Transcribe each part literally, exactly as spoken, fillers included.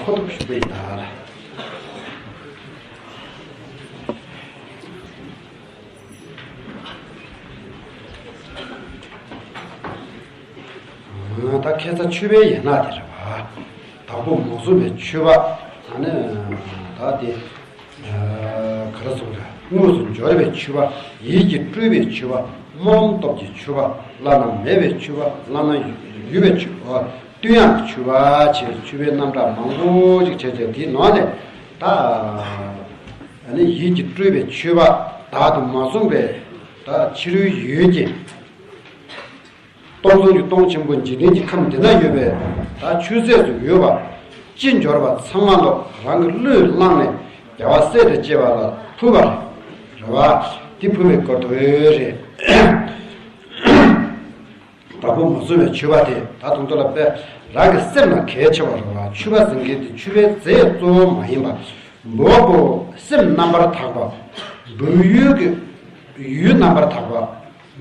མཁོ་སྟོབས་ཞུ་བ་ཡིན་ད། ད་ཁ་སང་མཆོད་པའི་ཡན་ལག་དེ་རེད་བ། བདག་པོ་མ་བཟུང་བའི་མཆོད་པ། ཨ་ནི་ད་དེ། ག་རེ་ཟེར་དགོས་རེད། དངོས་སུ་འབྱོར་བའི་མཆོད་པ། ཡིད་ཀྱིས་སྤྲུལ་པའི་མཆོད་པ། སྨོན་ལམ་སྟོབས་ཀྱི་མཆོད་པ། བླ་ན་མེད་པའི་མཆོད་པ། བླ་ན་ཡོད་པའི་མཆོད་པ། བསྟོད་དབྱངས་ཀྱི་མཆོད་པ་བཅས་མཆོད་པའི་རྣམ་གྲངས་མང་པོ་ཅིག་བྱས་བྱས། དེའི་ནང་ནས་ད་ཨ་ནི་ཡིད་ཀྱིས་སྤྲུལ་པའི་མཆོད་པ། བདག་ཏུ་མ་བཟུང་བའི་ད་ཕྱི་རོལ་ཡུལ་གྱི་སྟོང་གསུམ་གྱི་སྟོང་ཆེན་པོ་འཇིག་རྟེན་གྱི་ཁམས་འདི་ན་ཡོད་པའི་ད་ཆོས་ཚད་དུ་ཡོད་པ་ཅི་འབྱོར་པ་ཚང་མ་ལོ་རང་གི་བློས་བླངས་ནས་རྒྱལ་བ་སྲས་དང་བཅས་པ་ལ་ཕུལ་བ་རེད་བ། དེ་ཕུལ་བའི་སྐོར་དུ་རེད། བདག་པོ་མ་བཟུང་བའི་མཆོད་པ་དེ་ད་དུང་ཚོ་ལ་དཔེ་རང་གི་སེམས་ལ་གལ་ཆེ་བ་རེད་བ། མཆོད་པ་ཟེར་མཁན་དེ་མཆོད་པའི་རྫས་གཙོ་བོ་མ་ཡིན་པ། འབུལ་བ་པོ་སེམས་རྣམ་པར་དག་པ། འབུལ་ཡུལ་གྱི་ཡུལ་རྣམ་པར་དག་པ།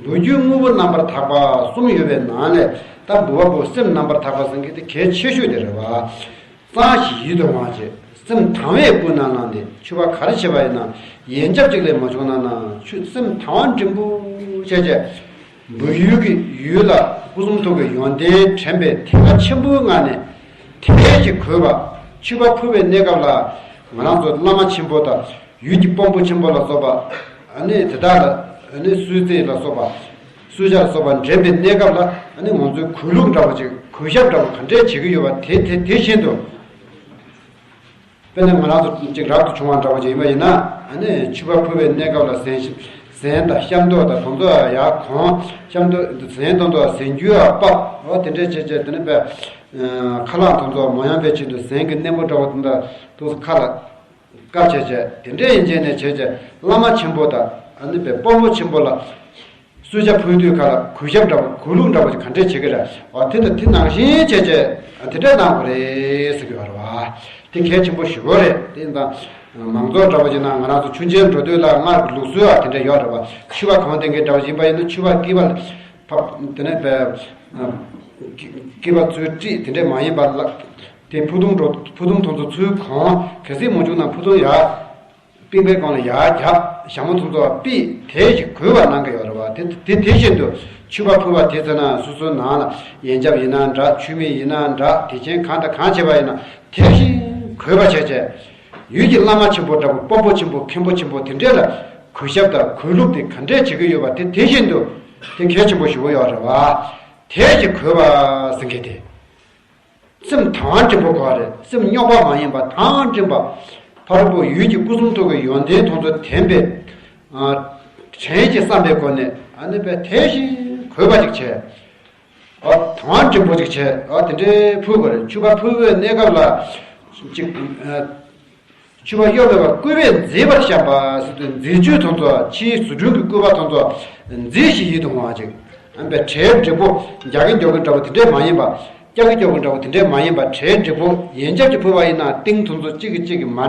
འབུལ་རྒྱུའི་དངོས་པོ་རྣམ་པར་དག་པ་གསུམ་ཡོད་པའི་ནང་ནས་ད་འབུལ་བ་པོ་སེམས་རྣམ་པར་དག་པ་ཟེར་མཁན་དེ་གལ་ཆེ་ཤོས་དེ་རེད་བ། གཙང་ཞིང་ཡིད་དུ་འོང་བ་བྱས། སེམས་དང་བས་ཀུན་ནས་བསླངས་ཏེ་མཆོད་པ་ག་རེ་བྱེད་པ་ཡིན་ན་ཡན་ཆབ་གཅིག་ལས་མ་བྱུང་ན་ན་ཆོས་སེམས་དང་བ་འབྲིང་པོ་བྱས་བྱས། འབུལ་ཡུལ་གྱི་ཡུལ་ལ་སྐུ་གསུང་ཐུགས་ཀྱི་ཡོན་ཏན་དྲན་པའི་ཐད་ཀ་ཆེན་པོའི་ངང་ནས་དལ་གྱིས་གུས་པ། མཆོད་པ་ཕུལ་བའི་གནས་སྐབས་ལ་ང་རང་ཚོ་བླ་མ་ཆེན་པོ་དང་། ཡུལ་གྱི་དཔོན་པོ་ཆེན་པོ་ལ་སོགས་པ། ཨ་ནི་དེ་དག་ལ་ཨ་ནི་གསོལ་ཚིགས་ལ་སོགས་པ། གསོལ་ཇ་ལ་སོགས་པ་འདྲེན་པའི་གནས་སྐབས་ལ་ཨ་ནི་ང་ཚོས་གུས་ལུགས་འདྲ་བོ་ཅིག་གུས་ཞབས་འདྲ་བོ་ག་འདྲས་བྱེད་ཀྱི་ཡོད་པ་དེ་དེ་དེ་བཞིན་དུ། དཔེར་ན་ང་རང་ཚོ་ཅིག་རབ་ཏུ་བྱུང་བ་འདྲ་བོ་ཅིག་ཡིན་པ་ཡིན་ན། ཨ་ནི་མཆོད་པ་ཕུལ་བའི་གནས་སྐབས་ལ་གཟན་ཞིག་གཟན་དང་ཤམ་ཐབས་དང་དེ་ཚོ་ཡར་གོན། ཤམ་ཐབས་གཟན་དེ་ཚོ་གཟན་རྒྱུ་ཡར་ཕབ། འོ་དེ་འདྲས་བྱས་བྱས་དེ་ནས་པའི་ཁ་རླངས་དེ་ཚོ་མ་ཡོང་བའི་ཆེད་དུ་གཟན་གྱི་སྣེ་མོ་འདྲ་བོ་དེ་འདྲ་དེ་ཚོ་ཁ་ལ། བཀའ་བྱས་བྱས་དེ་འདྲའི་ཡན་ཆད་ནས་བྱས་བྱས་བླ་མ་ཆེན་པོ་དང་ཨ་ནི་པའི་དཔོན་པོ་ཆེན་པོ་ལ་གསོལ་ཇ་ཕུལ་དུས་ཁ་ལ་གུས་ཞབས་འདྲ་བོ་གུས་ལུགས་འདྲ་བོ་ཅིག་ག་འདྲས་བྱེད་ཀྱི་རེད། འོ་དེ་དང་དེ་ནང་བཞིན་བྱས་བྱས་དེ་འདྲས་གནང་དགོས་རེད་ཟེར་གྱི་ཡོད་རེད་བ། དེ་གལ་ཆེན་པོ་ཞེ་པོ་རེད། དེ་ཡིན་ཙང་མང་ཚོགས་འདྲ་བོ་ཅིག་ནང་ང་རང་ཚོ་ཆོས་མཇལ་འགྲོ་དུས་ལ་སྔར་གྱི་ལུགས་སྲོལ་བ་དེ་འདྲས་ཡོད་རེད་བ། མཆོད་པ་གང་སྟེང་གི་འདྲ་བོ་ཡིན་པ་ཡིན་ན་མཆོད་པ་སྐྱེས་པ་ཕབ། དེ་ནས་པའི་སྐྱེས་པ་ཚོའི་བཀྲིས་དེ་འདྲས་མ་ཡིན་པ་ལ། དེ་ཕུ་ཐུང་འགྲོ་ཕུ་ཐུང་དེ་ཚོ་ཚུར་གོན། གལ་སྲིད་མ་བྱུང་ན་ཕུ་ཐུང་ཡར་པིང་པའི་སྒང་ལ་ཡར་རྒྱབ། ཞྭ་མོ་དེ་ཚོ་ཕུད་དེ་ཞིག་གུས་པ་གནང་གི་ཡོད་རེད་བ། དེ་དེ་དེ་བཞིན་དུ་མཆོད་པ་ཕུལ་བ་དེ་ཚོ་ན་སོ་སོའི་ནང་ལ་ཡན་ཆབ་ཡིན་ན་འདྲ། མཆོད་མེ་ཡིན་ན་འདྲ། དེ་ཆེན་གང་དང་གང་བྱས་པ་ཡིན་ན་དེ་བཞིན་གུས་པ་བྱས་བྱས། ཡུལ་གྱི་བླ་མ་ཆེན་པོ་འདྲ་པོ། དཔོན་པོ་ཆེན་པོ། མཁན་པོ་ཆེན་པོ་དེ་འདྲས་ལ་གུས་ཞབས་དང་གུས་ལུགས་དེ་ག་འདྲས་བྱེད་ཀྱི་ཡོད་པ་དེ་དེ་བཞིན་དུ་དེ་གལ་ཆེན་པོ་ཞེ་པོ་ཡོད་རེད་བ། དལ་གྱིས་གུས་པ་ཟེར་མཁན་དེ། སེམས་དང་བ་འབྲིང་པོ་དགོས་པ་རེད། སེམས་རྙོག་པ་མ་ཡིན་པ་དང་བ་འབྲིང་པ། ཕ་རོལ་པོ་ཡུལ་གྱི་སྐུ་གསུང་ཐུགས་ཀྱི་ཡོན་ཏན་དེ་ཚོ་དྲན་པའི་ཨ་དྲན་གྱི་བསམ་པའི་སྒོ་ནས་ཨ་ནི་པའི་དལ་ཞིང་གུས་པ་ཅིག་བྱས། ཨ་དང་བ་འབྲིང་པོ་ཅིག་བྱས། ཨ་དེ་འདྲའི་ཕུལ་དགོས་རེད། མཆོད་པ་ཕུལ་བའི་གནས་སྐབས་ལ་ཅིག་ཨ། མཆོད་པ་གཡོ་མེད་པར་བཀོད་པས་མཛེས་པར་བཤམས་པ་ཟེར་དུས་མཛེས་བཅོས་དེ་ཚོ། ཕྱིའི་བཟོ་སྐྲུན་གྱི་བཀོད་པ་དེ་ཚོ་མཛེས་ཤིང་ཡིད་དུ་འོང་བ་ཅིག་ཨ་ནི་པའི་གྲལ་འགྲིག་པོ་རྒྱག་གིན་རྒྱག་གིན་འདྲ་བོ་དེ་འདྲས་མ་ཡིན་པ། རྒྱག་གིན་རྒྱག་གིན་འདྲ་བོ་དེ་འདྲས་མ་ཡིན་པ། གྲལ་འགྲིག་པོ་ཡན་ཆབ་ཀྱིས་ཕུལ་བ་ཡིན་ན་གཏིང་དེ་ཚོ་གཅིག་གིས་གཅིག་གིས་མ་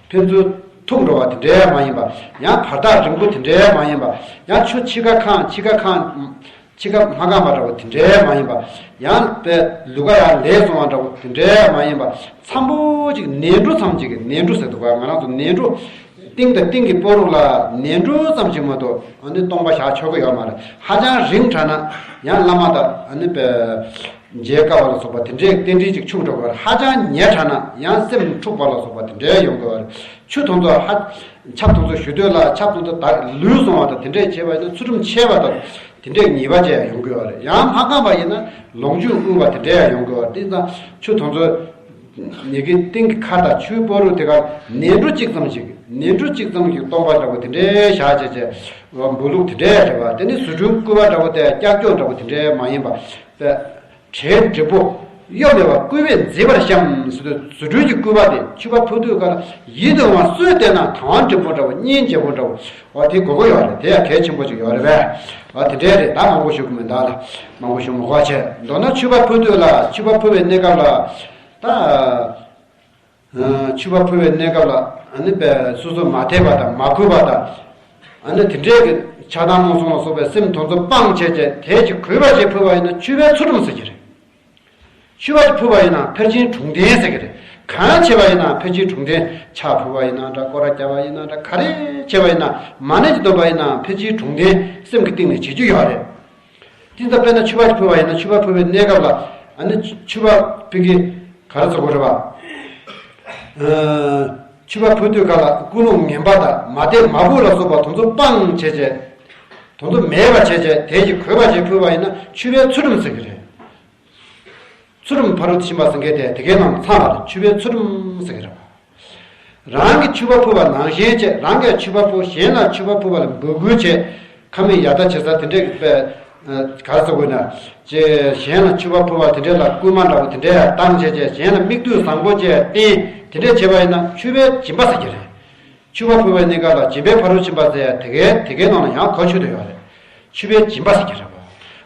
ཕན་ཚུན་ཐུག་འགྲོ་བ་དེ་འདྲས་མ་ཡིན་པ། ཡང་བར་ཐག་རིང་པོ་དེ་འདྲས་མ་ཡིན་པ། ཡང་ཆུ་ཕྱི་ཁ་ཁེངས་ཕྱི་ཁ་ཁེངས། ཕྱི་ཁ་མ་ཁེངས་པ་འདྲ་བོ་དེ་འདྲས་མ་ཡིན་པ། ཡང་པའི་ལུས་ཀ་ཡང་ལས་སོང་བ་འདྲ་བོ་དེ་འདྲས་མ་ཡིན་པ། འཚམ་པོ་ཅིག་ནས་འབྲུ་ཙམ་ཅིག་ནས་འབྲུ་ཟེར་འདུག་ག་ང་རང་ཚོ་ནས་འབྲུ། གཏིང་དང་གཏིང་གི་སྤོ་རོ་ལ་ནས་འབྲུ་ཙམ་ཅིག་མ་གཏོགས་ཨ་ནི་སྟོང་པ་བཞག་ཆོག་གི་ཡོད་མ་རེད། ཧ་ཅང་རིང་དྲགས་ན་ཡང་བླ་མ་དང་ཨ་ནི་པའི་མཇལ་དཀའ་བ་ལ་སོགས་པ་དེ་འདྲས་རྟེན་འབྲེལ་ཅིག་འཆུག་འགྲོ་གི་རེད། ཧ་ཅང་ཉེ་དྲགས་ན་ཡང་སེམས་འཁྲུགས་པ་ལ་སོགས་པ་དེ་འདྲས་ཡོང་གི་ཡོད་རེད། ཆུ་དེ་ཚོ་ཧ། ཆབ་དེ་ཚོ་གཞུ་དུས་ལ་ཆབ་དེ་ཚོ་ད་ལུས་སོང་བ་དང་དེ་འདྲས་བྱས་པ་ཡིན་ན་ཚུལ་ཁྲིམས་འཆལ་བ་དང་དེ་འདྲས་ཉེས་པ་ཅིག་ཡོང་གི་ཡོད་རེད། ཡང་མ་ཁེངས་པ་ཡིན་ན་ལོངས་སྤྱོད་དབུལ་བ་དེ་འདྲས་ཡང་ཡོང་གི་ཡོད་རེད། དེ་ཙང་ཆུ་དེ་ཚོ་ཉེ་གི་གཏིང་གི་ཁ་དང་ཆུའི་སྤོ་རོ་དེ་ག་ནས་འབྲུ་གཅིག་ཙམ་ཞིག་ནས་འབྲུ་གཅིག་ཙམ་ཞིག་སྟོང་པ་འདྲ་བོ་དེ་འདྲས་བཞག་བྱས་བྱས་འབུལ་ལུགས་དེ་འདྲས་རེད་བ། དེ་ནི་བཟོ་སྐྲུན་བཀོད་པ་འདྲ་བོ་དེ་ཀྱག་ཀྱོག་འདྲ་བོ་དེ་འདྲས་མ་ཡིན་པ། གྲལ་འགྲིག་པོ་གཡོ་མེད་པར་བཀོད་པས་མཛེས་པར་བཤམས་ཟེར་དུས་བཟོ་སྐྲུན་གྱི་བཀོད་པ་དེ་མཆོད་པ་ཕུལ་དུས་ཀ་ལ་ཡིད་དུ་འོང་བ་སུས་བལྟས་ན་དང་བ་འབྲིང་པོ་འདྲ་བོ་སྙིང་རྗེ་པོ་འདྲ་བོ་བ་དེ་དགོས་ཀྱི་ཡོད་རེད། དེ་ཡང་གལ་ཆེན་པོ་ཅིག་ཡོད་རེད་པས། བ་དེ་འདྲའི་རེད། ད་མང་པོ་ཞུ་གི་མིན་ད་ལ་མང་པོ་ཞུ་མི་དགོས་བྱས། མདོར་ན་མཆོད་པ་ཕུལ་དུས་ལ་མཆོད་པ་ཕུལ་བའི་གནས་སྐབས་ལ་ད། མཆོད་པ་ཕུལ་བའི་གནས་སྐབས་ལ་ཨ་ནི་པའི་སོ་སོ་མ་དད་པ་དང་མ་གུས་པ་དང་། ཨ་ནི་དེ་འདྲའི་གི་ཆགས་སྡང་རྨོངས་གསུམ་ལ་སོགས་པའི་སེམས་དེ་ཚོ་སྤངས་བྱས་བྱས་དལ་གྱིས་གུས་པ་བྱས་ཕུལ་བ་ཡིན་ན་མཆོད་པའི་ཚུལ་ཁྲིམས་ཟེར་གྱི་རེད། མཆོད་པ་ཕུལ་བ་ཡིན་ན་ཕར་ཕྱིན་དྲུག་ལྡན་ཟེར་གྱི་རེད། གང་བྱས་པ་ཡིན་ན་ཕལ་ཆེར་གྲུང་དོན། ཕྱག་ཕུལ་བ་ཡིན་ན་འདྲ། སྐོར་ར་བརྒྱབ་པ་ཡིན་ན་འདྲ། ག་རེ་བྱས་པ་ཡིན་ན་མ་ཎི་ཅིག་འདོན་པ་ཡིན་ན་ཕལ་ཆེར་གྲུང་དོན་སེམས་ཀྱི་གཏིང་ནས་བྱེད་རྒྱུ་ཡོད་རེད། དེ་ལྟར་དཔེར་ན་མཆོད་པ་ཕུལ་བ་ཡིན་ན་མཆོད་པ་ཕུལ་བའི་གནས་སྐབས་ལ་ཨ་ནི་མཆོད་པ་ཕུལ་གྱི་ག་རེ་ཟེར་དགོས་རེད་པ། མཆོད་པ་ཕུལ་དུས་ག་ལ་ཀུན་སློང་ངན་པ་དང་མ་བདེ་མ་ཕོག་ལ་སོགས་པ་དེ་ཚོ་སྤངས་བྱས་བྱས། དེ་ཚོ་མེད་པ་བྱས་བྱས་དེ་ཡིས་གོས་པ་བྱས་ཕུལ་བ་ཡིན་ན་མཆོད་པའི་ཚུལ་ཁྲིམས་ཟེར་གྱི་རེད། ཚུལ་ཁྲིམས་ཕ་རོལ་ཏུ་ཕྱིན་པ་ཟེར་མཁན་དེ་དེ་གའི་ནང་ཚང་བ་ལ་མཆོད་པའི་ཚུལ་ཁྲིམས་ཟེར་གྱི་རེད་པ། རང་གིས་མཆོད་པ་ཕུལ་བ་ནང་བཞིན་བྱས། རང་གིས་མཆོད་པ་ཕུལ། གཞན་ལ་མཆོད་པ་ཕུལ་བ་ལ་འབོད་སྐུལ་བྱས། ཁ་མིག་ཡར་ལྟ་བྱེད་ས་དེ་འདྲས་པའི་ག་རེ་ཟེར་དགོས་ན། ཅེས་གཞན་ལ་མཆོད་པ་ཕུལ་བ་དེ་འདྲས་ལ་སྐུལ་མ་འདྲ་བོ་དེ་འདྲས་བཏང་བྱས་བྱས། གཞན་ལ་མིག་ལྟོས་བཟང་པོ་བཅས་བསྟན། དེ་འདྲས་བྱས་པ་ཡིན་ན་མཆོད་པའི་སྦྱིན་པ་ཟེར་གྱི་རེད། མཆོད་པ་ཕུལ་བའི་གནས་སྐབས་ལ་སྦྱིན་པའི་ཕ་རོལ་ཕྱིན་པ་ཟེར་ཡ་དེ་གའི་དེ་གའི་ནང་ལ་ཡང་གོ་ཆོད་དུ་ཡོད་རེད། མཆོད་པའི་སྦྱིན་པ་ཟེར་གྱི་རེད་པ།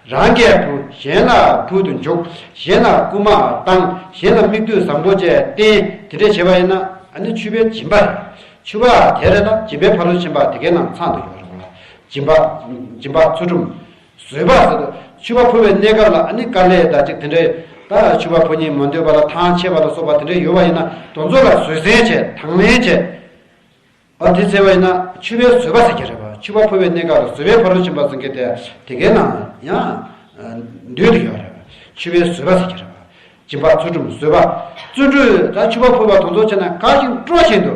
རང་གིས་ཕུལ། གཞན་ལ་ཕུལ་དུ་འཇུག་གཞན་ལ་སྐུལ་མ་བཏང་། གཞན་ལ་མིག་ལྟོས་བཟང་པོ་བཅས་བསྟན། དེ་འདྲས་བྱས་པ་ཡིན་ན་ཨ་ནི་མཆོད་པའི་སྦྱིན་པ་རེད། མཆོད་པ་དེ་རེད་ན་སྦྱིན་པའི་ཕ་རོལ་ཕྱིན་པ་དེ་གའི་ནང་ཚང་དུ་ཡོད་རེད་པ། སྦྱིན་པ། སྦྱིན་པ་ཚུལ་ཁྲིམས། བཟོད་པ་ཟེར་དུས་མཆོད་པ་ཕུལ་བའི་གནས་སྐབས་ལ་ཨ་ནི་དཀའ་ལས་དང་གཅིག་དེ་འདྲས། ད་མཆོད་པ་ཕུལ་སྙིང་མ་འདོད་པ་ལ་ཐང་ཆད་པ་ལ་སོགས་པ་དེ་འདྲས་ཡོད་པ་ཡིན་ན་དེ་ཚོ་ལ་བཟོད་བསྲན་བྱས། དང་ལེན་བྱས། ཨ་དེ་བྱས་པ་ཡིན་ན་མཆོད་པའི་བཟོད་པ་ཟེར་གྱི་རེད་པ། མཆོད་པ་ཕུལ་བའི་གནས་སྐབས་ལ་བཟོད་པའི་ཕ་རོལ་ཕྱིན་པ་ཟེར་མཁན་དེ་དེ་གའི་ནང་ཡང་འདུས་ཏེ་ཡོད་རེད་པ། མཆོད་པའི་བཟོད་པ་ཟེར་གྱི་རེད་པ། སྦྱིན་པ་ཚུལ་ཁྲིམས་བཟོད་པ། བརྩོན་འགྲུས་ད་མཆོད་པ་ཕུལ་བ་དེ་ཚོ་བྱས་ན་དགའ་ཞིང་སྤྲོ་བཞིན་དུ།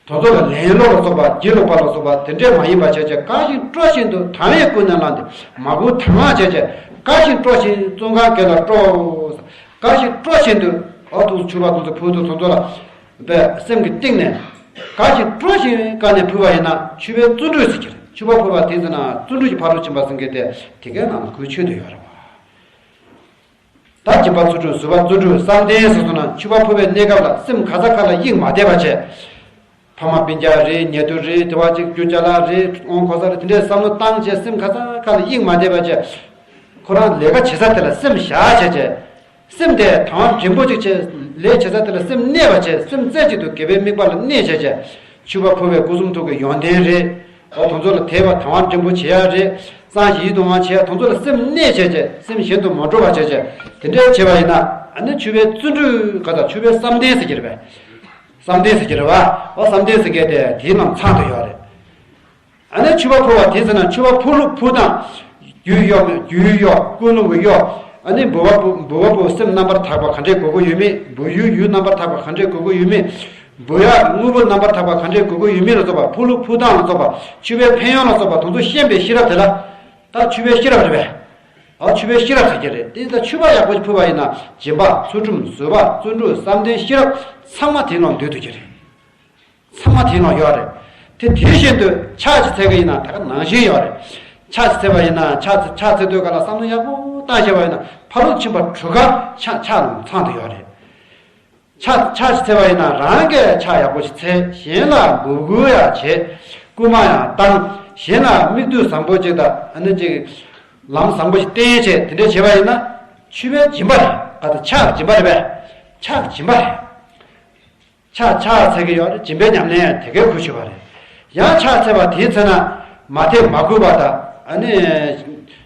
དེ་ཚོ་ལ་ལན་སློག་ལ་སོགས་པ་སྒྱིད་ལུག་པ་ལ་སོགས་པ་དེ་འདྲས་མ་ཡིན་པ་བྱས་བྱས་དགའ་ཞིང་སྤྲོ་བཞིན་དུ་དང་བས་ཀུན་ནས་བསླངས་ཏེ་མ་བསྐུལ་དང་བླངས་བྱས་བྱས་དགའ་ཞིང་སྤྲོ་ཞིང་བཙོན་ཁང་བརྒལ་ལ་སྤྲོ། དགའ་ཞིང་སྤྲོ་བཞིན་དུ་ཨ་ཐུག་མཆོད་པ་དེ་ཚོ་ཕུལ་དུས་དེ་ཚོ་ལ་པའི་སེམས་ཀྱི་གཏིང་ནས་དགའ་ཞིང་སྤྲོ་ཞིང་དགའ་ནས་ཕུལ་བ་ཡིན་ན་མཆོད་པའི་བརྩོན་འགྲུས་ཟེར་གྱི་རེད། མཆོད་པ་ཕུལ་བ་དེ་ཚོ་ན་བརྩོན་འགྲུས་ཀྱི་ཕ་རོལ་ཕྱིན་པ་ཟེར་མཁན་དེ་དེ་གའི་ནང་ལ་གོ་ཆོད་དུ་ཡོད་རེད་པ། ད་སྦྱིན་པ་ཚུལ་ཁྲིམས་བཟོད་པ་བརྩོན་འགྲུས་བསམ་གཏན་ཟེར་སོང་ན་མཆོད་པ་ཕུལ་བའི་གནས་སྐབས་ལ་སེམས་ག་ས་ག་ལ་དབྱིངས་མ་བསྡད་པ་བྱས། ཕ་མ་སྤུན་ཀྱག་རེད། ཉེ་དུ་རེད། དེ་བ་ཅིག་རྒྱུ་ཅ་ལག་རེད། དབང་གོ་ས་རེད། དེ་འདྲའི་བསམ་བློ་བཏང་བྱས་སེམས་ག་ས་ག་ལ་དབྱིངས་མ་བསྡད་པ་བྱས། ཁོ་རང་ལས་ཀ་བྱེད་ས་དེ་ལ་སེམས་བཞག་བྱས་བྱས། སེམས་དེ་དང་བ་འབྲིང་པོ་ཅིག་བྱས་ལས་བྱེད་ས་དེ་ལ་སེམས་གནས་པ་བྱས། སེམས་རྩེ་གཅིག་ཏུ་དགེ་བའི་དམིགས་པ་ལ་གནས་བྱས་བྱས། མཆོད་པ་ཕུལ་བའི་སྒོ་གསུམ་ཐོག་གི་ཡོན་ཏན་རེད། འོ་དེ་ཚོ་ལ་དད་པ་དང་བ་འབྲིང་པོ་བྱེད་ཡ་རེད། གཙང་ཞིང་ཡིད་དུ་འོང་བ་བྱེད་ཡ་དེ་ཚོ་ལ་སེམས་གནས་བྱས་བྱས་སེམས་གཞན་དུ་མ་འགྲོ་བ་བྱས་བྱས་དེ་འདྲའི་བྱས་པ་ཡིན་ན་ཨ་ནི་མཆོད་པའི་བརྩོན་འགྲུས་ག་ད་མཆོད་པའི་བསམ་གཏན་ཟེར་གྱི་རེད་པས། བསམ་གཏན་ཟེར་གྱི་རེད་པ། འོ་བསམ་གཏན་ཟེར་མཁན་དེ་དེའི་ནང་ཚང་དུ་ཡོད་རེད། ཨ་ནི་མཆོད་པ་ཕུལ་བ་དེ་ཟེར་ན་མཆོད་པ་ཕུལ་ལུགས་ཕུལ་སྟངས། རྒྱུས་ཡོད་མེད། རྒྱུས་ཡོད། ཀུན་སློང་གི་ཡོད། ཨ་ནི་འབུལ་བ་ཕུལ་འབུལ་བ་ཕུལ་སེམས་རྣམ་པར་དག་པ་ག་འདྲས་དགོས་ཀྱི་ཡོད་མེད། འབུལ་ཡུལ་ཡུལ་རྣམ་པར་དག་པ་ག་འདྲས་དགོས་ཀྱི་ཡོད་མེད། འབུལ་ཡག་དངོས་པོ་རྣམ་པར་དག་པ་ག་འདྲས་དགོས་ཀྱི་ཡོད་མེད་ལ་སོགས་པ། ཕུལ་ལུགས་ཕུལ་སྟངས་ལ་སོགས་པ། མཆོད་པའི་ཕན་ཡོན་ལ་སོགས་པ་དེ་ཚོ་ཤེས་པའི་ཤེས་རབ་དེ་ལ། ད་མཆོད་པའི་ཤེས་རབ་རེད་པས། ཨ་མཆོད་པའི་ཤེས་རབ་ཟེར་གྱི་རེད། དེ་ད་མཆོད་པ་ཡག་པོ་ཞིག་ཕུལ་བ་ཡིན་ན་སྦྱིན་པ་ཚུལ་ཁྲིམས་བཟོད་པ་བརྩོན་འགྲུས་བསམ་གཏན་ཤེས་རབ་ཚང་མ་དེའི་ནང་འདུས་ཐུབ་ཀྱི་རེད། ཚང་མ་དེའི་ནང་ཡོད་རེད། དེ་དེ་བཞིན་དུ་ཕྱག་ཅིག་འཚལ་གི་ཡིན་ན་ད་ག་ནང་བཞིན་ཡོད་རེད། ཕྱག་ཅིག་འཚལ་བ་ཡིན་ན་ཕྱག་ཕྱག་འཚལ་དུས་ག་ལ་བསམ་བློ་ཡག་པོ་བཏང་བྱས་པ་ཡིན་ན་ཕ་རོལ་ཕྱིན་པ་དྲུག་ག་ཕྱག་ཕྱག་ནང་ཚང་དུ་ཡོད་རེད། ཕྱག་ཕྱག་ཅིག་འཚལ་བ་ཡིན་ན་རང་གིས་ཕྱག་ཡག་པོ་ཞིག་འཚལ། གཞན་ལ་འབོད་སྐུལ་ཡང་བྱེད། སྐུལ་མ་ཡང་བཏང་། གཞན་ལ་མིག་ལྟོས་བཟང་པོ་ཅིག་དང་ཨ་ནི་ཅིག་ལམ་བཟང་པོ་ཞིག་བསྟན་བྱས་དེ་འདྲས་བྱས་པ་ཡིན་ན་མཆོད་པའི་སྦྱིན་པ་རེད། ག་ད་ཕྱག་སྦྱིན་པ་རེད་པས། ཕྱག་སྦྱིན་པ་རེད། ཕྱག་ཕྱག་འཚལ་གྱི་ཡོད་རེད། སྦྱིན་པའི་ཉམས་ལེན་ཡང་དེ་གའི་ཁུལ་ཆུད་པ་རེད། ཡང་ཕྱག་འཚལ་བ་དེའི་ཚེ་ན་མ་དད་མ་གུས་པ་དང་ཨ་ནི་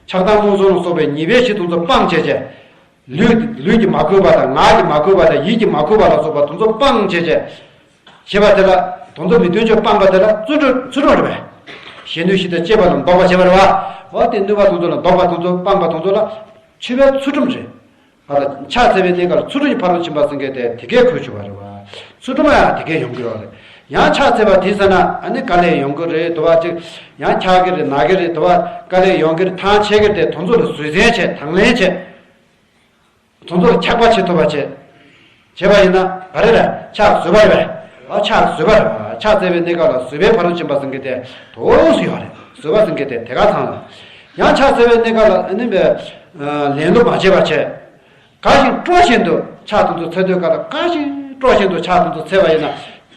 ཆགས་སྡང་རྨོངས་གསུམ་ལ་སོགས་པའི་ཉེས་པའི་གཞི་དེ་ཚོ་སྤངས་བྱས་བྱས། ལུས་ལུས་ཀྱིས་མ་གུས་པ་དང་ངག་གིས་མ་གུས་པ་དང་ཡིད་ཀྱིས་མ་གུས་པ་ལ་སོགས་པ་དེ་ཚོ་སྤངས་བྱས་བྱས། བྱས་པ་དེ་ལ་དེ་ཚོ་མི་མཐུན་ཕྱོགས་སྤངས་པ་དེ་ལ་ཚུལ་ཁྲིམས་ཚུལ་ཁྲིམས་རེད་པས། གཞན་དོན་བཞི་དང་བཅས་པ་ལ་ལྡོག་པ་བྱས་པ་རེད་པ། འོ་དེ་ནུས་པ་དེ་ཚོ་ལ་ལྡོག་པ་དེ་ཚོ་སྤངས་པ་དེ་ཚོ་ལ་མཆོད་པའི་ཚུལ་ཁྲིམས་རེད། ཨ་ཕྱག་འཚལ་བའི་གནས་སྐབས་ལ་ཚུལ་ཁྲིམས་ཀྱི་ཕ་རོལ་ཕྱིན་པ་ཟེར་མཁན་དེ་དེ་གའི་ཁུལ་ཆུད་པ་རེད་པ། ཚུལ་ཁྲིམས་ཡང་དེ་གའི་ཡོང་གི་ཡོད་རེད། ཡང་ཕྱག་འཚལ་བ་དེའི་ཚེ་ན་ཨ་ནི་དཀའ་ལས་ཡོང་གི་རེད་དོ་བ་ཅིག་ཡང་འཁྱག་གི་རེད་ན་གི་རེད་དོ་བ་དཀའ་ལས་ཡོང་གི་རེད་ཐང་ཆད་གི་རེད་དེ་དེ་ཚོ་ལ་བཟོད་བསྲན་བྱས་དང་ལེན་བྱས། དེ་ཚོ་ལ་ཆགས་པ་བྱེད་ཐུབ་པ་བྱེད། བྱས་པ་ཡིན་ན་ག་རེ་རེད། ཕྱག་བཟོད་པ་རེད་པས། ཨ་ཕྱག་བཟོད་པ་རེད་པ། ཕྱག་འཚལ་བའི་གནས་སྐབས་ལ་བཟོད་པའི་ཕ་རོལ་ཕྱིན་པ་ཟེར་མཁན་དེ་དོགས་སུ་ཡོད་རེད། བཟོད་པ་ཟེར་མཁན་དེ་དེ་ག་ཚང་ལ། ཡང་ཕྱག་འཚལ་བའི་གནས་སྐབས་ལ་ཨ་ནི་བས་ལན་ལུགས་མ་བྱས་པ་བྱས། དགའ་ཞིང་སྤྲོ་བཞིན་དུ་ཕྱག་དེ་ཚོ་འཚལ་དུས་སྐབས་ལ་དགའ་ཞིང་སྤྲོ་བཞིན་དུ་ཕྱག་དེ་ཚོ་འཚལ་བ་ཡིན་ན།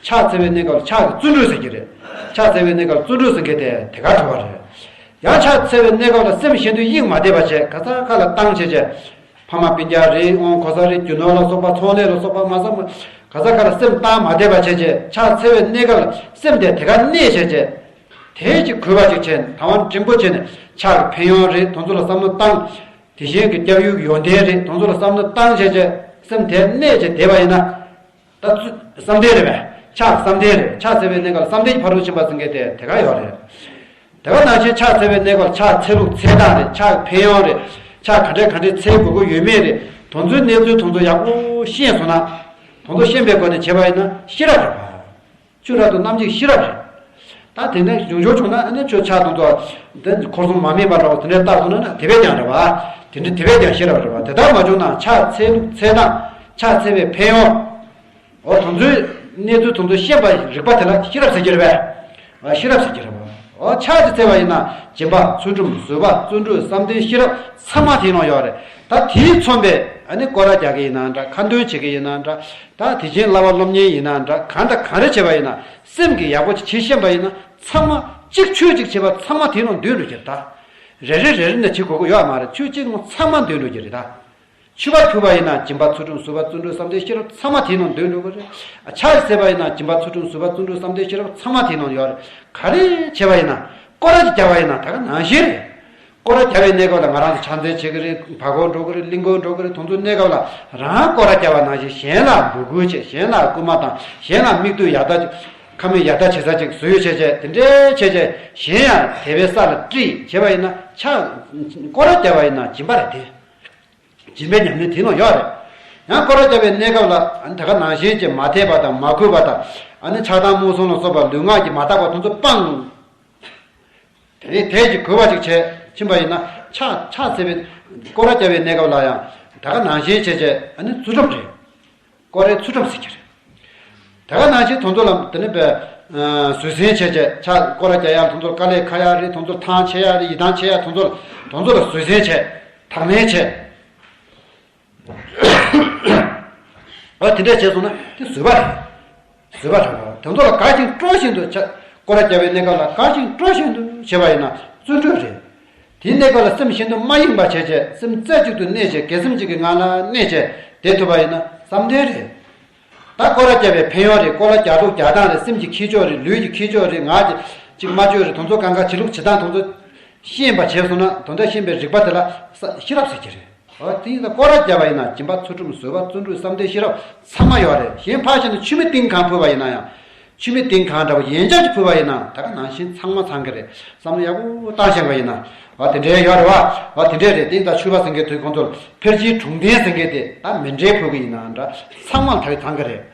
ཕྱག་འཚལ་བའི་གནས་སྐབས་ལ་ཕྱག་གི་བརྩོན་འགྲུས་ཟེར་གྱི་རེད། ཕྱག་འཚལ་བའི་གནས་སྐབས་ལ་བརྩོན་འགྲུས་ཟེར་མཁན་དེ་དེ་ག་གྲུབ་པ་རེད། ཡང་ཕྱག་འཚལ་བའི་གནས་སྐབས་ལ་སེམས་གཞན་དུ་དབྱིངས་མ་དད་པ་བྱས་ག་ས་ག་ལ་བཏང་བྱས་བྱས། ཕ་མ་སྤུན་ཀྱག་རེད། དབང་གོ་ས་རེད། རྒྱུ་ནོར་ལ་སོགས་པ་ཚོང་ལས་ལ་སོགས་པ་མ་བསམ་ག་ས་ག་ལ་སེམས་བཏང་མ་བསྡད་པ་བྱས་བྱས་ཕྱག་འཚལ་བའི་གནས་སྐབས་ལ་སེམས་དེ་དེ་ག་གནས་བྱས་བྱས། དེ་ཅིག་གུས་པ་ཅིག་བྱས་ནས་དང་བ་འབྲིང་པོ་བྱས་ནས་ཕྱག་གི་ཕན་ཡོན་རེད། དེ་ཚོ་ལ་བསམ་བློ་བཏང་། དེ་བཞིན་གྱི་སྐྱབས་ཡུལ་གྱི་ཡོན་ཏན་རེད། དེ་ཚོ་ལ་བསམ་བློ་བཏང་བྱས་བྱས་ སེམས་དེ་གནས་བྱས་བསྡད་པ་ཡིན་ན། ད་བསམ་གཏན་རེད་པས། ཕྱག་བསམ་གཏན་རེད། ཕྱག་འཚལ་བའི་གནས་སྐབས་ལ་བསམ་གཏན་གྱི་ཕ་རོལ་ཕྱིན་པ་ཟེར་མཁན་དེ་དེ་ག་ཡོད་རེད། དེ་ག་ནང་བཞིན་ཕྱག་འཚལ་བའི་གནས་སྐབས་ལ་ཕྱག་འཚལ་ལུགས་འཚལ་སྟངས་རེད། ཕྱག་ཕན་ཡོན་རེད། ཕྱག་ག་འདྲས་ག་འདྲས་འཚལ་དགོས་ཀྱི་ཡོད་མེད་རེད། དེ་ཚོའི་གནས་ཚུལ་དེ་ཚོ་ཡག་པོ་ཤེས་སོང་ན། དེ་ཚོ་ཤེས་པའི་སྒོ་ནས་བྱས་པ་ཡིན་ན་ཤེས་རབ་རེད་པ། ཆོས་རབ་ཏུ་རྣམ་འབྱེད་ཤེས་རབ་རེད། ད་དེ་འདྲ་བྱུང་ཆོག་བྱུང་ན་ཨ་ནི་ཆོས་ཕྱག་དང་དུ་དེ་འཁོར་གསུམ་མ་དམིགས་པ་འདྲ་བོ་དེ་འདྲའི་རྟགས་སོང་ན་དེ་བས་ཀྱང་རེད་པ། དེ་འདྲ་དེ་བས་ཀྱང་ཤེས་རབ་རེད་པ། དེ་ལྟར་མ་བྱུང་ན་ཕྱག་འཚལ་ལུགས་འཚལ་སྟངས། ཕྱག་འཚལ་བའི་ཕན་ཡོན། འོ་དེ་ཚོའི་གནས་ཚུལ་དེ་ཚོ་ཤེས་པ་རིག་པ་དེ་ལ་ཤེས་རབ་ཟེར་གྱི་རེད་པས། ཨ་ཤེས་རབ་ཟེར་གྱི་རེད་པ། འོ་ཕྱག་དེ་འཚལ་བ་ཡིན་ན་སྦྱིན་པ་ཚུལ་ཁྲིམས་བཟོད་པ་བརྩོན་འགྲུས་བསམ་གཏན་ཤེས་རབ་ཚང་མ་དེའི་ནང་ཡོད་རེད། ད་དེས་མཚོན་པའི་ཨ་ནི་སྐོར་ར་རྒྱག་གི་ཡིན་ན་འདྲ། ཁ་འདོན་བྱེད་ཀྱི་ཡིན་ན་འདྲ། ད་དེ་བཞིན་བསླབ་པ་སློབ་གཉེར་ཡིན་ན་འདྲ། གང་དང་གང་རེ་བྱེད་པ་ཡིན་ན་སེམས་ཀྱིས་ཡག་པོ་ཅིག་བྱེད་ཤེས་པ་ཡིན་ན་ཚང་མ་གཅིག་ཆོས་གཅིག་བྱེད་པ་ཚང་མ་དེའི་ནང་འདུས་འགྲོ་གི་རེད་ད། རེ་རེ་རེ་རེ་ནས་བྱེད་དགོས་ཀྱི་ཡོད་མ་རེད། ཆོས་གཅིག་ནང་ཚང་མ་འདུས་འགྲོ་གི་རེད་ད། མཆོད་པ་ཕུལ་བ་ཡིན་ན་སྦྱིན་པ་ཚུལ་ཁྲིམས་བཟོད་པ་བརྩོན་འགྲུས་བསམ་གཏན་ཤེས་རབ་ཚང་མ་དེའི་ནང་འདུས་འགྲོ་གི་རེད། ཕྱག་འཚལ་བ་ཡིན་ན་སྦྱིན་པ་ཚུལ་ཁྲིམས་བཟོད་པ་བརྩོན་འགྲུས་བསམ་གཏན་ཤེས་རབ་ཚང་མ་དེའི་ནང་ཡོད་རེད། ག་རེ་བྱས་པ་ཡིན་ན། སྐོར་ར་ཅིག་རྒྱབ་པ་ཡིན་ན་ད་ག་ནང་བཞིན་རེད། སྐོར་ར་རྒྱབ་པའི་གནས་སྐབས་ལ་ང་རང་ཚོ་ཕྱག་འཚལ་བྱེད་ཀྱི་རེད། བར་སྐོར་འགྲོ་གི་རེད། གླིང་སྐོར་འགྲོ་གི་རེད། དེ་ཚོའི་གནས་སྐབས་ལ་རང་སྐོར་ར་རྒྱབ་པ་ནང་བཞིན་གཞན་ལ་འབོད་སྐུལ་བྱེད། གཞན་ལ་སྐུལ་མ་བཏང་། གཞན་ལ་མིག་ལྟོས་ཡག་ཐག་ཁ་མིག་ཡག་ཐག་བྱེད་ས་ཅིག་བཟོས་བྱས་བྱས་དེ་འདྲའི་བྱས་བྱས་གཞན་ཡང་དད་པའི་ས་ལ་དཀྲིས་བྱས་པ་ཡིན་ན་ཕྱག་སྐོར་ར་རྒྱབ་པ་ཡིན་ན་སྦྱིན་པ་རེད་དེ། སྦྱིན་པའི་ཉམས་ལེན་དེ་ནང་ཡོད་རེད། ཡང་སྐོར་ར་བརྒྱབ་པའི་གནས་སྐབས་ལ་ཨ་ནི་ད་ག་ནང་བཞིན་གྱི་མ་དད་པ་དང་མ་གུས་པ་དང་ཨ་ནི་ཆགས་སྡང་རྨུགས་ཟུང་ལ་སོགས་པ་ལུས་ངག་གིས་མ་དག་པ་དེ་ཚོ་སྤངས། དེ་ནས་དད་ཀྱི་གུས་པ་ཅིག་བྱས་ཕྱིན་པ་ཡིན་ན་ཕྱག་ཕྱག་འཚལ་བའི་སྐོར་ར་བརྒྱབ་པའི་གནས་སྐབས་ལ་ཡང་ད་ག་ནང་བཞིན་བྱས་བྱས་ཨ་ནི་ཚུལ་ཁྲིམས་རེད། སྐོར་རའི་ཚུལ་ཁྲིམས་ཟེར་གྱི་རེད། དེ་ག་ནང་བཞིན་དེ་ཚོ་ལ་དེ་ནི་པའི་བཟོད་བསྲན་བྱས་བྱས་ཕྱག་སྐོར་ར་རྒྱག་ཡག་དེ་ཚོར་དཀའ་ལས་ཁག་ཡག་རེད། དེ་ཚོར་ཐང་ཆད་ཡག་རེད། ཡིད་ཐང་ཆད་ཡག་དེ་ཚོ་ལ་དེ་ཚོ་ལ་བཟོད་བསྲན་བྱས། དང་ལེན་བྱས། ཨ་དེ་འདྲ་བྱས་སོང་ན་དེ་བཟོད་པ་རེད། བཟོད་པ་རེད་པ། དེ་ཚོ་ལ་དགའ་ཞིང་སྤྲོ་བཞིན་དུ་བྱ། སྐོར་ར་རྒྱག་པའི་གནས་སྐབས་ལ་དགའ་ཞིང་སྤྲོ་བཞིན་དུ་བྱེད་པ་ཡིན་ན་བརྩོན་འགྲུས་རེད། དེའི་གནས་སྐབས་ལ་སེམས་ཤིན་ཏུ་མ་གཡེངས་པ་བྱས་བྱས་སེམས་རྩེ་གཅིག་ཏུ་གནས་བྱས་དགེ་སེམས་གཅིག་གི་ངང་ལ་གནས་བྱས་བསྡད་ཐུབ་པ་ཡིན་ན་བསམ་གཏན་རེད། ད་སྐོར་ར་རྒྱག་པའི་ཕན་ཡོན་རེད། སྐོར་ར་རྒྱག་ལུགས་རྒྱག་སྟངས་རེད། སེམས་ཀྱི་འཁྱེར་ཕྱོགས་རེད། ལུས་ཀྱི་འཁྱེར་ཕྱོགས་རེད། ངག་གི་ཅིག་སྨྲ་བརྗོད་རེད། དེ་ཚོ་གང་ག་བྱེད་ལུགས་བྱེད་སྟངས་དེ་ཚོ་ཤེས་པ་བྱས་སོང་ན་དེ་འདྲ་ཤེས་པའི་རིག་པ་དེ་ལ་ཤེས་རབ་ཟེར་གྱི་རེད། འོ་དེ་ཡིན་ཙང་སྐོར་ར་བརྒྱབ་པ་ཡིན་ན་སྦྱིན་པ་ཚུལ་ཁྲིམས་བཟོད་པ་བརྩོན་འགྲུས་བསམ་གཏན་ཤེས་རབ་ཚང་མ་ཡོད་རེད། གཞན་ཕར་བཞག་ན་ཆུ་མིག་ཏིང་གང་ཕུལ་བ་ཡིན་ན་ཡང་། ཆུ་མིག་ཏིང་གང་འདྲ་བོ་ཡན་ཆད་ཅིག་ཕུལ་བ་ཡིན་ན་ད་ག་ནང་བཞིན་ཚང་མ་ཚང་གི་རེད། བསམ་བློ་ཡག་པོ་བཏང་བཞག་པ་ཡིན་ན། འོ་དེ་འདྲའི་ཡོད་རེད་བ། འོ་དེ་འདྲའི་རེད། དེ་ཡིན་ཙང་མཆོད་པ་ཟེར་མཁན་དེ་ཁོང་ཚོར་ཕལ་ཆེར་དྲུང་ལྡན་ཟེར་མཁན་དེ་ད་མཎྜལ་ཕུལ་གི་ཡིན་ན་འདྲ་ཚང་མ་ལ་ད་ག་ཚང་གི་རེད།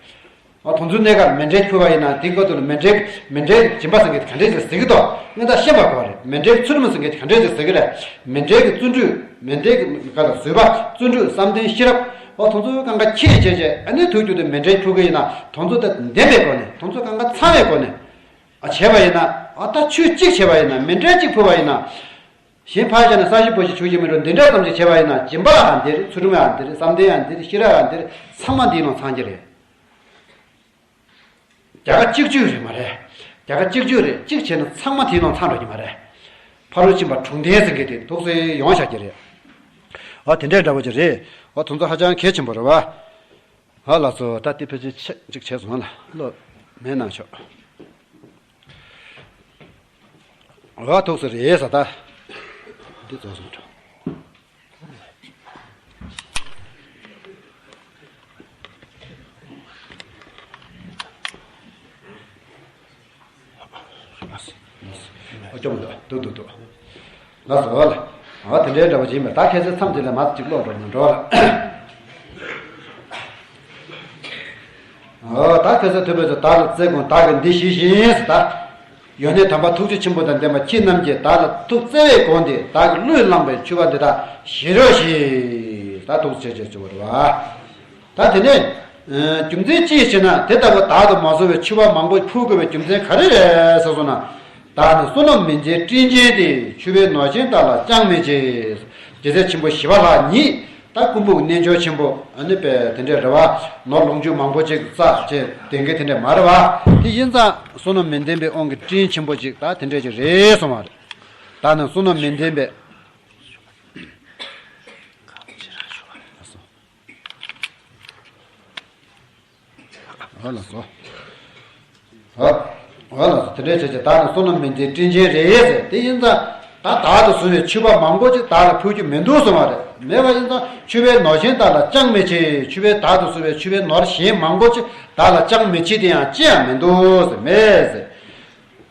ཨ་དེ་ཚོའི་གནས་སྐབས་ལ་མཎྜལ་ཕུལ་བ་ཡིན་ན་དེའི་སྐབས་དུ་ལ་མཎྜལ་མཎྜལ་གྱི་སྦྱིན་པ་ཟེར་མཁན་དེ་ག་འདྲས་ཟེར་ཟེར་གི་འདུག་ངས་ད་ཤེས་པ་དགོས་རེད། མཎྜལ་ཚུལ་ཁྲིམས་ཟེར་མཁན་དེ་ག་འདྲས་ཟེར་ཟེར་གི་རེད། མཎྜལ་གྱི་བརྩོན་འགྲུས། མཎྜལ་གྱི་ག་ལ་བཟོད་པ་བརྩོན་འགྲུས་བསམ་གཏན་ཤེས་རབ། ཨོ་དེ་ཚོ་གང་ག་ཁྱེད་བྱས་བྱས་ཨ་ནི་ཐུགས་རྒྱུད་དུ་མཎྜལ་ཕུལ་གི་ཡིན་ན་དེ་ཚོ་ད་ལྡན་པའི་སྒོ་ནས་དེ་ཚོ་གང་ག་ཚང་བའི་སྒོ་ནས་ཨ་བྱས་པ་ཡིན་ན་ཨ་ད་ཆོས་གཅིག་བྱས་པ་ཡིན་ན་མཎྜལ་གཅིག་ཕུལ་བ་ཡིན་ན། གཞན་ཕར་བྱས་ན་ས་གཞི་བུ་གཞི་ཆུ་གཞི་མེ་རུ་འདི་འདྲ་ཙམ་ཞིག་བྱས་པ་ཡིན་ན་སྦྱིན་པ་ཡང་འདིར་ཚུལ་ཁྲིམས་ཡང་འདིར་བསམ་གཏན་ཡང་འདིར་ཤེས་རབ་ཡང་འདིར་ཚང་མ་འདིའི་ནང་ཚང་གི་རེད། རྒྱ་གར་གཅིག་གཅིག་རེད་མ་རེད། རྒྱ་གར་གཅིག་གཅིག་རེད། གཅིག་བྱས་ན་ཚང་མ་དེའི་ནང་ཚང་འགྲོ་གི་མ་རེད། ཕ་རོལ་ཕྱིན་པ་དྲུང་ལྡན་ཟེར་མཁན་དེ་ཐུགས་སྲས་ཡོང་བཞག་གི་རེད། ཨ་དེ་འདྲའི་འདྲ་བོ་ཅིག་རེད། ཨ་དེ་ཚོ་ཧ་ཅང་གལ་ཆེན་པོ་རེད་བ། ཨ་ལགས་སོ། ད་དེ་ཕལ་ཆེར་ཆེ་གཅིག་བྱས་སོང་ལ་བློ་མེད་གནང་ཆོག་ཨ་ཐུགས་སྲས་རེད་ས་ད། འདི་རྫོགས་སོང་འགྲོ། ཨ་སྐྱོ་མོ་འདུག་འདུག་འདུག་འདུག་ལགས་སོ་ལ། ཨ་དེ་འདྲའི་འདྲ་བོ་ཅིག་ཡིན་པས་ད་ཁ་སང་མཚམས་འདི་ལ་མར་གཅིག་ཀློག་འགྲོ་མི་འགྲོ་ལ། ཨོ་ད་ཁ་སང་ཐུབ་པས་སོ་བདག་ལ་བརྩེ་དགོངས་བདག་གིས་འདི་ཞི་ཞིང་ཟེར་ད། ཡོན་གནས་དམ་པ་ཐུགས་རྗེ་ཆེན་པོ་དང་ལྡན་པ་ཁྱེད་རྣམས་ཀྱིས་བདག་ལ་ཐུགས་བརྩེ་བས་དགོངས་ཏེ་བདག་གིས་བློས་བླངས་པའི་མཆོད་པ་འདི་དག་བཞེས་རོགས་ཞེས་ད་ཐུགས་རྗེ་ཆེ་ཞུ་བ་རེད་བ། ད་དེ་ནས་རྒྱུ་མཚན་ཅི་ཡིན་ཞེ་ན་དེ་ལྟ་བུ་བདག་ཏུ་མ་བཟུང་བའི་མཆོད་པ་མང་པོ་ཕུལ་དགོས་པའི་རྒྱུ་མཚན་ག་རེ་རེད་ཟེར་སོང་ན། བདག་ནི་བསོད་ནམས་མི་འཛིན་སྤྲིན་ཆེན་ཏེ། མཆོད་པའི་ནོར་གཞན་དག་ལ་ཅང་མི་བྱེད། རྗེ་བཙུན་ཆེན་པོ་ཞི་བ་ལྷ་ཉིད་ད་སྐུ་འབུམ་རྣལ་འབྱོར་ཆེན་པོ་ཨ་ནི་པས་དེ་འདྲའི་རེ་བ་ནོར་ལོངས་སྤྱོད་མང་པོ་ཅིག་བསགས་བྱས་ལྡན་མཁན་དེ་འདྲ་མ་རེད་བ། དེ་ཡིན་ཙང་བསོད་ནམས་མི་ལྡན་པའི་དབང་གིས་སྤྲིན་ཆེན་པོ་ཅིག་ད་དེ་འདྲ་ཅིག་རེད་གསུངས་པ་རེད། བདག་ནི་བསོད་ནམས་མི་ལྡན་པའི། ཨ་ལགས་སོ། ཨ་ཨ་ལགས་སོ། དེ་འདྲའི་བྱས་བྱས་བདག་ནི་བསོད་ནམས་མི་འཛིན་སྤྲིན་ཆེན་རེད་ཟེར། དེ་ཡིན་ཙང་ ད་བདག་ཏུ་བཟུང་བའི་མཆོད་པ་མང་པོ་ཅིག་བདག་ལ་ཕུལ་རྒྱུ་མི་འདུག་གསུངས་པ་རེད། མེད་པ་ཡིན་ཙང་མཆོད་པའི་ནོར་གཞན་བདག་ལ་ཅང་མི་བྱེད། མཆོད་པའི་བདག་ཏུ་བཟུང་བའི་མཆོད་པའི་ནོར་གཞན་མང་པོ་ཅིག་བདག་ལ་ཅང་མི་བྱེད་དེ་ཡང་ཅི་ཡང་མི་འདུག་ཟེར་མེད་ཟེར།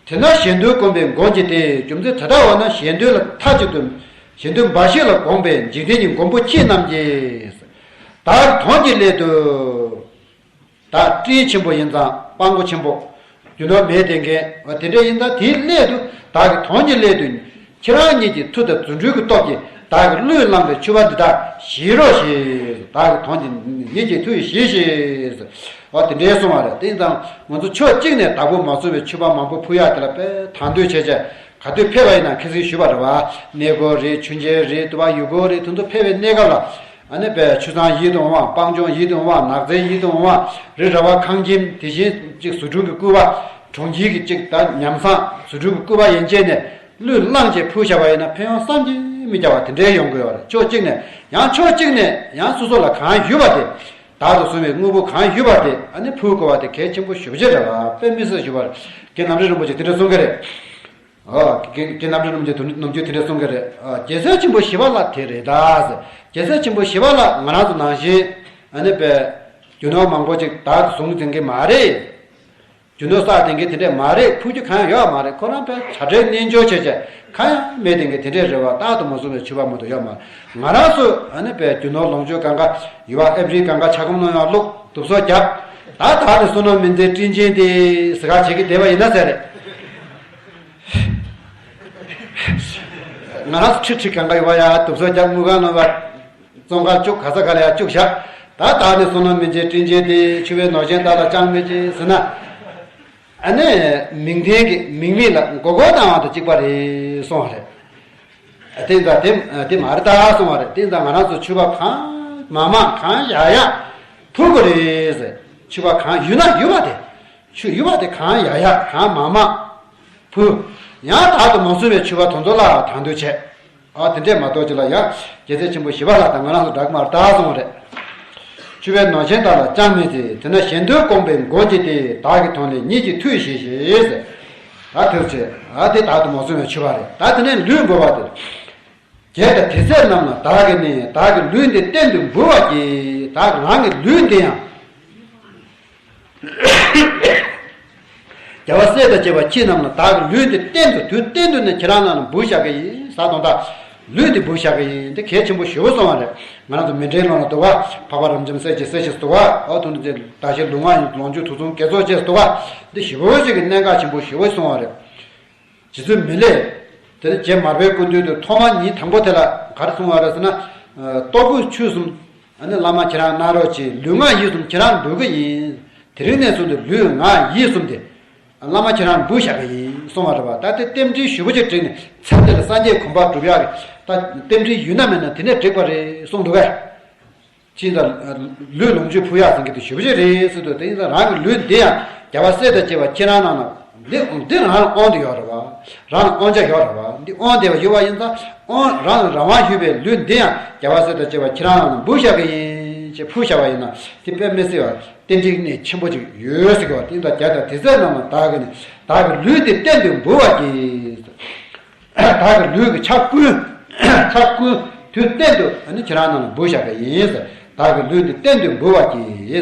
དེས་ན་གཞན་དོན་བསྒོམས་པའི་མགོན་གྱིས་ཏེ། རྒྱུ་མཚན་དེ་ལྟ་བ་ན་གཞན་དོན་ལ་མཐའ་གཅིག་ཏུ་གཞན་དོན་འབའ་ཞིག་ལ་དགོངས་པའི་འཇིག་རྟེན་གྱི་མགོན་པོ་ཁྱེད་རྣམས་ཀྱིས། བདག་གི་དོན་གྱི་སླད་དུ། བདག་སྤྲིན་ཆེན་པོ་ཡིན་ཙང་སྤྲང་པོ་ཆེན་པོ། རྒྱུ་ནོར་མེད་དེ་འགན་དེ་འདྲ་ཡིན་ཙང་དེའི་སླད་དུ་བདག་གི་དོན་གྱི་སླད་དུ། ཁྱེད་རང་ཉིད་ཀྱི་མཐུ་དང་རྫུ་འཕྲུལ་གྱི་སྟོབས་ཀྱིས་བདག་གི་བློས་བླངས་པའི་མཆོད་པ་འདི་དག་བཞེས་རོགས་ཞེས། བདག་གི་དོན་གྱི་ཉིད་ཀྱི་མཐུ་ཡིས་བཞེས་ཤིག། འོ་དེ་འདྲའི་གསུངས་པ་རེད། དེ་ཡིན་ཙང་ང་ཚོ་ཕྱོགས་གཅིག་ནས་བདག་པོ་མ་བཟུང་བའི་མཆོད་པ་མང་པོ་ཕུལ་ཡག་དེ་ལ་དཔེ་དང་དོད་བྱས་བྱས་ག་དུས་ཕེབས་པ་ཡིན་ན་ཁ་སང་ཞུས་པ་རེད་བ། གནས་སྐོར་རེད། མཆོད་མཇལ་རེད། དུ་བ་ཡུལ་སྐོར་རེད། དེ་ཚོ་ཕེབས་པའི་གནས་སྐབས་ལ་ཨ་ནི་དཔེ་ཆུ་གཙང་ཡིད་དུ་འོང་བ། སྤང་ལྗོངས་ཡིད་དུ་འོང་བ། ནགས་ཚལ་ཡིད་དུ་འོང་བ། རི་ར་བ་ཁང་ཁྱིམ། དེ་བཞིན་གཅིག་བཟོ་སྐྲུན་གྱི་སྐུད་པ། གྲོང་ཁྱེར་གྱི་གཅིག་ད་ཉམས་བཟང་བཟོ་སྐྲུན་གྱི་སྐུད་པ་ཡན་ཆད་ནས་བློས་བླངས་བྱས་ཕུལ་བཞག་པ་ཡིན་ན་ཕན་ཡོན་བསམ་གྱིས་མི་ཁྱབ་པ་དེ་འདྲའི་ཡོང་གི་ཡོད་རེད། ཕྱོགས་གཅིག་ནས་ཡང་ཕྱོགས་གཅིག་ནས་ཡང་སོ་སོ་ལ་གང་ཡོད་པ་དེ། བདག་ཏུ་བཟུང་བའི་དངོས་པོ་གང་ཡོད་པ་དེ་ཨ་ནི་ཕུལ་དགོས་པ་དེ་གལ་ཆེན་པོ་ཞེ་པོ་ཅིག་རེད་བ། དཔེ་མི་སྲིད་ཞུ་བར་རྒན་རྣམ་རྒྱལ་རིན་པོ་ཆེ་དེ་འདྲ་གསུང་གི་རེད། ཨོ། རྒན་རྒན་རྣམ་གྲོལ་རྣམ་རྒྱལ་དུ་ནམ་རྒྱུན་དེ་འདྲ་གསུང་གི་རེད། ཨོ། རྒྱལ་སྲས་ཆེན་པོ་ཞི་བ་ལྷ་དེ་རེད་ད་ཟེར། རྒྱལ་སྲས་ཆེན་པོ་ཞི་བ་ལྷ་ང་རང་ཚོ་ནང་བཞིན་ཨ་ནི་པའི་རྒྱུ་ནོར་མང་པོ་ཅིག་བདག་ཏུ་བཟུང་ཟིན་གི་མ་རེད། རྒྱུ་ནོར་བསགས་ཟིན་གི་དེ་འདྲས་མ་རེད། ཕུལ་རྒྱུ་གང་ཡང་ཡོད་མ་རེད། ཁོ་རང་པའི་བྱ་བྲལ་རྣལ་འབྱོར་བྱས་བྱས་གང་ཡང་མེད་ཟིན་གི་དེ་འདྲས་རེད་བ། བདག་ཏུ་མ་བཟུང་བའི་མཆོད་པ་མ་གཏོགས་ཡོད་མ་རེད། ང་རང་ཚོ་ཨ་ནི་པའི་རྒྱུ་ནོར་ལོངས་སྤྱོད་གང་ག་ཡུལ་བ་ཨེབ་རི་གང་ག་ཆ་སྒོམ་གནང་ཡང་བླུག་དུབ་སོ་རྒྱབ། ད་བདག་ནི་བསོད་ནམས་མི་འཛད་སྤྲིན་ཅན་ཏེ་ཟེར་ག་བྱེད་ཀྱི་བསྡད་པ་ཡིན་ན་ཟེར་རེད། ང་རང་ཚོ་ཁྲི་ཁྲི་གང་ག་ཡོད་པ་ཡ་དུབ་སོ་རྒྱབ། དངུལ་ཁང་ནང་ལ་བཙོང་ཁ་བཅུག་ག་ས་ག་ལ་ཡ་བཅུག་བཞག་ད་བདག་ནི་བསོད་ནམས་མི་འཛད་སྤྲིན་ཅན་ཏེ་མཆོད་པའི་ནོར་གཞན་བདག་ལ་ཅང་མི་བྱེད་ཟེར་ན། ཨ་ནི་མིང་དོན་གྱི་མིང་མེད་ལ་མགོ་སྐོར་བཏང་བ་དང་གཅིག་པ་རེད་གསུངས་པ་རེད། དེ་ཙང་དེ་དེ་མ་རེད་ད་གསུངས་པ་རེད། དེ་ཙང་ང་རང་ཚོ་མཆོད་པ་གང་མང་མང་གང་ཡག་ཡག་ཕུལ་དགོས་རེད་ཟེར། མཆོད་པ་གང་ཡོད་ན་ཡོད་པ་དེ། ཆུ་ཡུར་བ་དེ་གང་ཡག་ཡག་གང་མང་མང་ཕུལ། ཡང་བདག་ཏུ་མ་བཟུང་བའི་མཆོད་པ་དེ་ཚོ་ལ་དང་དོད་བྱས། ཨ་དེ་འདྲས་མ་གཏོགས་ཅི་ལ་ཡང་རྒྱལ་སྲས་ཆེན་པོ་ཞི་བ་ལྷ་དང་ང་རང་ཚོ་འདྲ་གི་མ་རེད་ད་གསུངས་པ་རེད། མཆོད་པའི་ནོར་གཞན་བདག་ལ་ཅང་མི་བྱེད། དེས་ན་གཞན་དོན་བསྒོམས་པའི་མགོན་གྱིས་ཏེ། བདག་གི་དོན་ལས་ཉིད་ཀྱི་མཐུས་བཞེས་ཤིག་ཟེར། ད་ཐུགས་རྗེ་ཆེ། ཨ་དེ་བདག་ཏུ་མ་བཟུང་བའི་མཆོད་པ་རེད། ད་དེ་ནས་ལུས་འབུལ་བ་དེ། རྒྱལ་དང་དེ་སྲས་རྣམས་ལ་བདག་གིས་ནི། བདག་གི་ལུས་འདི་གཏན་དུ་འབུལ་བར་བགྱི། བདག་རང་གི་ལུས་འདི་ཡང་རྒྱལ་བ་སྲས་དང་བཅས་པ་ཁྱེད་རྣམས་ལ་བདག་གི་ལུས་འདི་གཏན་དུ་དུས་གཏན་དུ་ནི་ཁྱེད་རང་རྣམས་ལ་འབུལ་བཞག་གི་ཡིན། ཟ་དང་ད་ལུས་འདི་འབུལ་བཞག་གི་ཡིན། འདི་གལ་ཆེན་པོ་ཞེ་པོ་གསུངས་པ་རེད། ང་རང་ཚོ་མཎྜལ་ནང་ལ་འདུག་ག་འཕགས་པ་རབ་འབྱམས་སྲས་ཀྱི་སྲས་ཞེས་འདུག་ག་ཨོ་ཐུན་ཏེ་ད་ཞེས་ལུས་ངག་ཡིད་ལོངས་སྤྱོད་དུག་གསུམ་དགེ་ཚོགས་ཅེས་འདུག་ག་འདི་ཞེ་པོ་ཞིག་གི་གནད་འགག་ཆེན་པོ་ཞེ་པོ་གསུངས་པ་རེད། རྗེ་བཙུན་མི་ལས། དེ་ནས་རྗེ་མར་པའི་སྐུ་མདུན་དུ་ཐོག་མ་ཉིན་དང་པོ་དེ་ལ་ག་རེ་གསུངས་པ་རེད་ཟེར་ན། ལྟོ་གོས་ཆུས་གསུམ། ཨ་ནི་བླ་མ་ཁྱེད་རང་གནང་རོགས་གྱིས། ལུས་ངག་ཡིད་གསུམ་ཁྱེད་རང་འབུལ་གི་ཡིན། དེ་རིང་ནས་བཟུང་སྟེ་ལུས་ངག་ཡིད་གསུམ་དེ། བླ་མ་ཁྱེད་རང་འབུལ་བཞག་གི་ཡིན་གསུངས་པ་རེད་བ། ད་དེ་རྟེན་འབྲེལ་ཞུ་བ་ཅིག་བསྒྲིགས་ནས་མཚམས་དེ་ལ་སངས་རྒྱས་གོ་འཕང་སྒྲུབ་ཡག་གི་ད་རྟེན་འབྲེལ་ཡོད་ན་མེད་ན་དེ་ནས་འགྲིག་པ་རེད་གསུངས་འདུག་གས། ཅི་ཡིན་ད། ལུས་ལོངས་སྤྱོད་ཕུལ་ཡག་ཟེར་མཁན་དེ་ཞེ་པོ་ཅིག་རེད་ཟེར་དུས་དེ་ཡིན་ད་རང་གི་ལུས་འདི་ཡང་རྒྱལ་བ་སྲས་དང་བཅས་པ་ཁྱེད་རང་རྣམས་ལ་འདི་འདི་རང་ལ་དབང་དུ་ཡོད་རེད་བ། རང་ལ་དབང་ཆ་ཡོད་རེད་བ། འདི་དབང་དེ་བ་ཡོད་པ་ཡིན་ཙང་དབང་རང་ལ་རང་དབང་ཡོད་པའི་ལུས་འདི་ཡང་རྒྱལ་བ་སྲས་དང་བཅས་པ་ཁྱེད་རང་རྣམས་ལ་འབུལ་བཞག་གི་ཡིན་ཞེས་ཕུལ་བཞག་པ་ཡིན་ན་དེ་དཔེ་མི་སྲིད་པ་རྟེན་འབྲེལ་གནད་ཆེན་པོ་ཅིག་ཡོད་ཟེར་གི་བ། དེ་ཡིན་ད་རྒྱལ་དང་དེ་སྲས་རྣམས་ལ་བདག་གིས་ནི། བདག་གི་ལུས་འདི་གཏན་དུ་འབུལ་བར་བགྱི། བདག་གི་ལུས་ཀྱི་ཆ་ཀུན། ཆ་ཀུན་དུས་གཏན་དུ་ཨ་ནི་ཁྱེད་རང་རྣམས་ལ་འབུལ་བཞག་གི་ཡིན། བདག་གི་ལུས་འདི་གཏན་དུ་འབུལ་བར་བགྱི།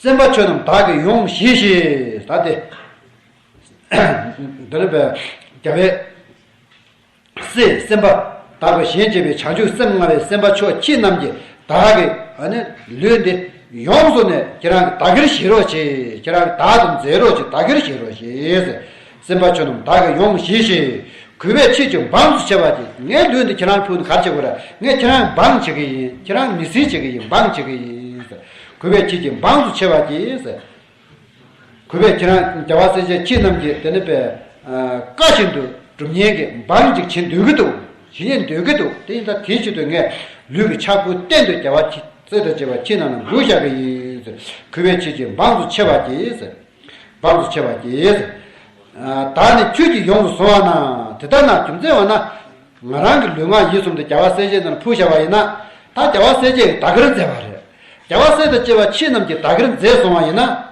སེམས་དཔའ་ཆོས་རྣམས་བདག་གིས་ཡོངས་བཞེས་ཤིག་ད་དེ། འདི་ནི་བས་རྒྱལ་བའི་སྲས་སེམས་དཔའ་བདག་གིས་གཞན་གཅེས་པའི་བྱང་ཆུབ་སེམས་མངའ་བའི་སེམས་དཔའ་ཆོས་ཁྱེད་རྣམས་ཀྱིས་བདག་གི་ཨ་ནི་ལུས་འདི་ཡོངས་སུ་ནས་ཁྱེད་རང་གིས་བདག་གིར་བཞེས་རོགས་བྱེད། ཁྱེད་རང་གིས་བདག་ཏུ་མཛད་རོགས་བྱེད། བདག་གིར་བཞེས་རོགས་བྱེད། སེམས་དཔའ་ཆོས་རྣམས་བདག་གིས་ཡོངས་བཞེས་ཤིག་གུས་པས་ཁྱེད་ཀྱི་འབངས་སུ་ཆེ་བར་བགྱི། ངའི་ལུས་འདི་ཁྱེད་རང་ཕུལ་ནས་ག་རེ་བྱེད་དགོས་རེད། ངས་ཁྱེད་རང་འབངས་བྱེད་ཀྱི་ཡིན། ཁྱེད་རང་མི་སེར་བྱེད་ཀྱི་ཡིན། འབངས་བྱེད་ཀྱི་ཡིན། གུས་པས་ཁྱེད་ཀྱི་འབངས་སུ་ཆེ་བར་བགྱི། གུས་པས་ཁྱེད་རང་རྒྱལ་བ་སྲས་བཅས་ཁྱེད་རྣམས་ཀྱི་དེ་ནི་པའི་བཀའ་བཞིན་དུ་སྒྲུབ་མཁན་གྱི་འབངས་ཅིག་བྱེད་འདོད་ཀྱི་འདུག་བྱེད་ཉན་འདོད་ཀྱི་འདུག་དེ་ཡིན་ད་དེའི་ཆེད་དུ་ངས་ལུས་ཀྱི་ཆ་ཀུན་གཏན་དུ་རྒྱལ་བ་སྲས་དང་བཅས་པ་ཁྱེད་རྣམས་ལ་འབུལ་བཞག་གི་ཡིན། གུས་པས་ཁྱེད་ཀྱི་འབངས་སུ་ཆེ་བར་བགྱི། འབངས་སུ་ཆེ་བར་བགྱི། བདག་ནི་ཁྱོད་ཀྱིས་ཡོངས་སུ་བཟུང་བ་ན། དེ་ལྟར་ན་རྒྱུ་མཚན་བ་ན། ང་རང་གི་ལུས་ངག་ཡིད་གསུམ་དུ་རྒྱལ་བ་སྲས་བཅས་རྣམས་ལ་ཕུལ་བཞག་པ་ཡིན་ན། ད་རྒྱལ་བ་སྲས་བཅས་ཀྱིས་བདག་གིར་མཛད་པ་རེད། རྒྱལ་བ་སྲས་དང་བཅས་པ་ཁྱེད་རྣམས་ཀྱིས་བདག་གིར་མཛད་སོང་བ་ཡིན་ན།